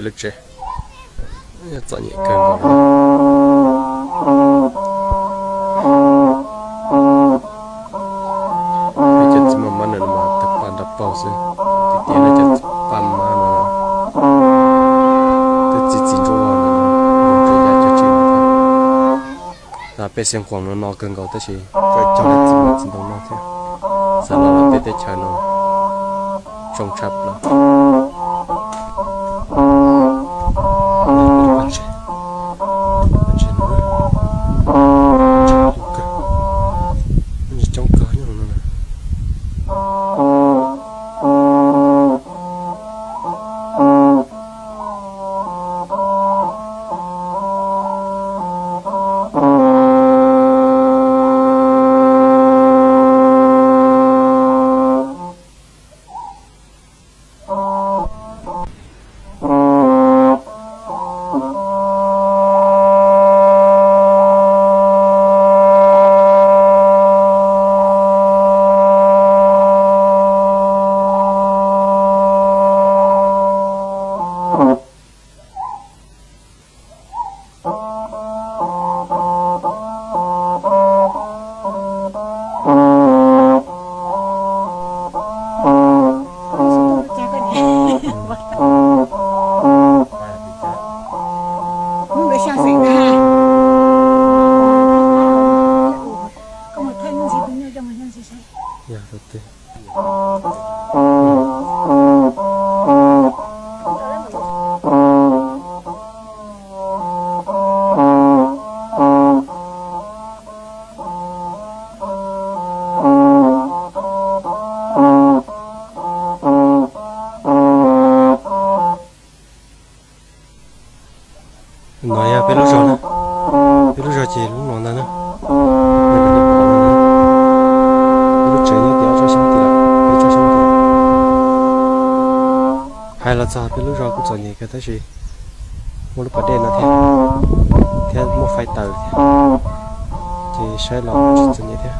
Lub tsev txom nyem kawg nkaus. Peb cov txiv mab no mas tawg paj nrog paug xwb, tiag tiag no cov txiv paj mab no twb txi txiv nruab no, peb xeev khuam no no kawg nkaus tab sis cov txiv mab txiv ntoo no thiab, xav los peb teb chaws no zoo tshaj plaws. No yog peb lub zos na, peb lub zos ces lub no ntag na. Lub tsev nyob tim ob tsob xyoob tim, peb tsob xyoob tim. Hais los txog peb lub zos kuj txom nyem kawg tab sis muaj lub pas dej no thiab, thiab muaj fais taws thiab, ces saib los tsis txom nyem thiab.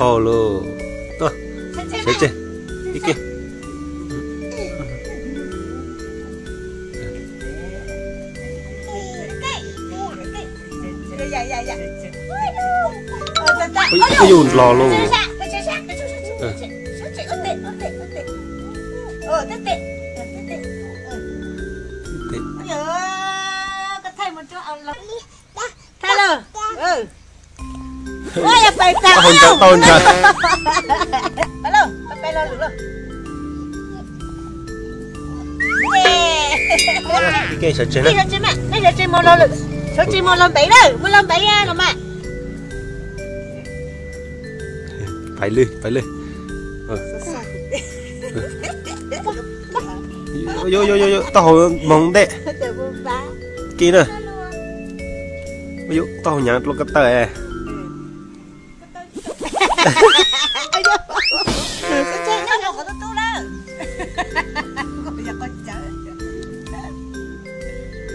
Qhau lawm. Tuaj, sawv tsees, ib ke. Ib yus los lauj. Thaij lawm. Ua yog pais tau ntawd tau ntawd. Sawv tsees, nej sawv tsees mus los lawm, sawv tsees mus los npev lawm, mus los npev los mas. Pais lwm, pais lwm. Yuav, yuav, yuav, yuav, taub hau moog ntej. Kev na. Yuav, taub hau hnyav dlua ko taw es.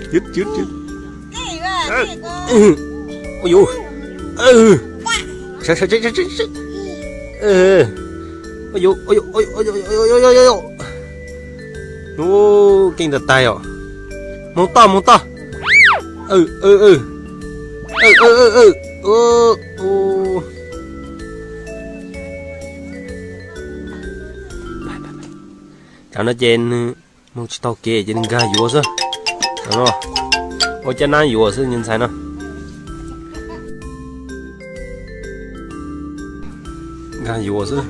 Yus, yus, yus. Ua yuav. Sawv, sawv, sawv, sawv. Ua yuav, ua yuav, ua yuav, ua yuav, ua yuav. Ua, keej tag tag yom. Moog toj, moog toj. Ua, ua, ua, ua. Thaum no ces nws mus tsis taus kev ces nws nkag yuav xwb. Ua caj nab yuav xwb niag ntxhais no. Nkag yuav xwb.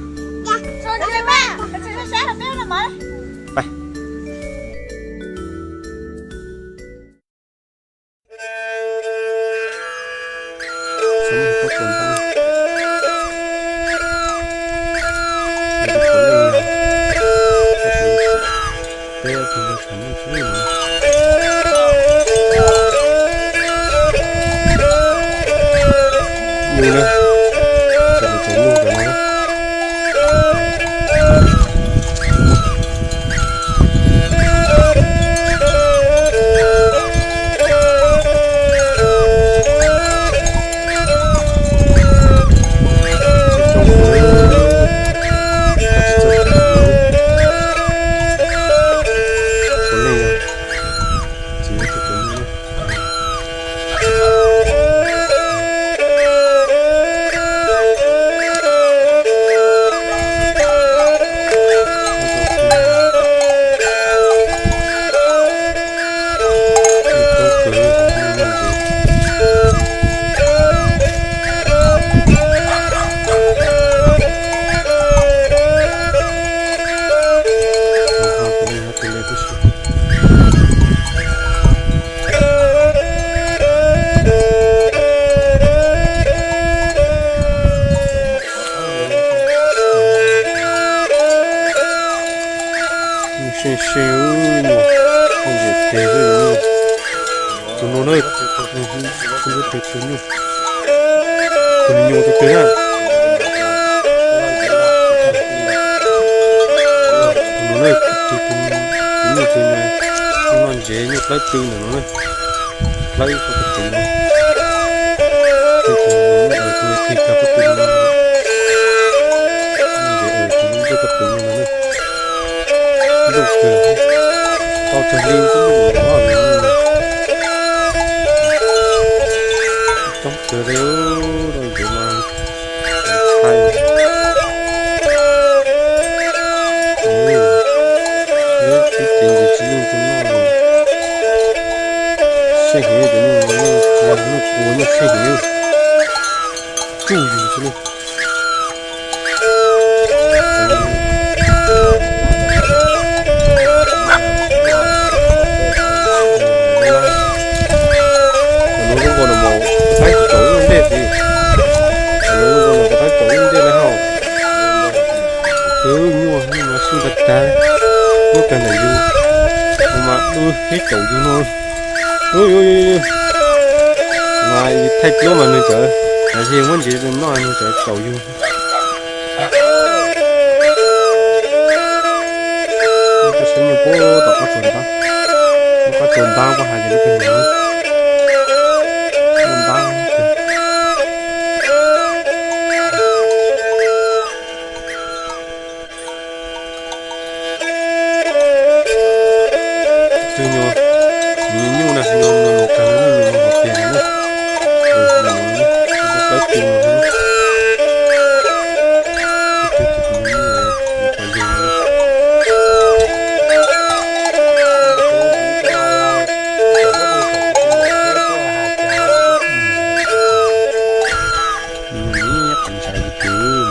Seej seej, tus no na, tus no na, tus no na, tus no na, tus nyuj tus no, tus no ntsev nyuj plawb tw ntawm no na, plawb ib qho pob tw no, tus tig kag pob tw no, ntsev tus no ntsuj pob tw no na, ntuj kawg, tau tsawg hli xwb ntuj no. Coob kawg li, rau ntsev mas thaij. Ib txhia ntsev tsis yeej tus no, seej heev, tus no nyuj tsis yog nyuj qus, nyuj seej heev, tsuj yus xwb na. Lub nkuaj no mas pab tsis tau ib ntej tiag, lub nkuaj no pab tsis tau ib ntej na hos. Kwv nyuaj no sib tag tag, muab kag ntawm yus, mas wb ib caum yus no. Mas thaij duab mas nws txawm, mas yog muab ntsev noj nws txawm caum yus. Tab sis nyuj puag tom qab tsuas ntab, qab tsuas ntab puab has yog lub peg nus, nyuj ntab. Tus nyuj, nyuj na, nyuj mus kag no, nyuj mus hauv tiag no na. Nyuj, nyuj plaub tug no. Tus nyuj, nyuj qhov yug no. Nyuj qhov ntshav yug twg.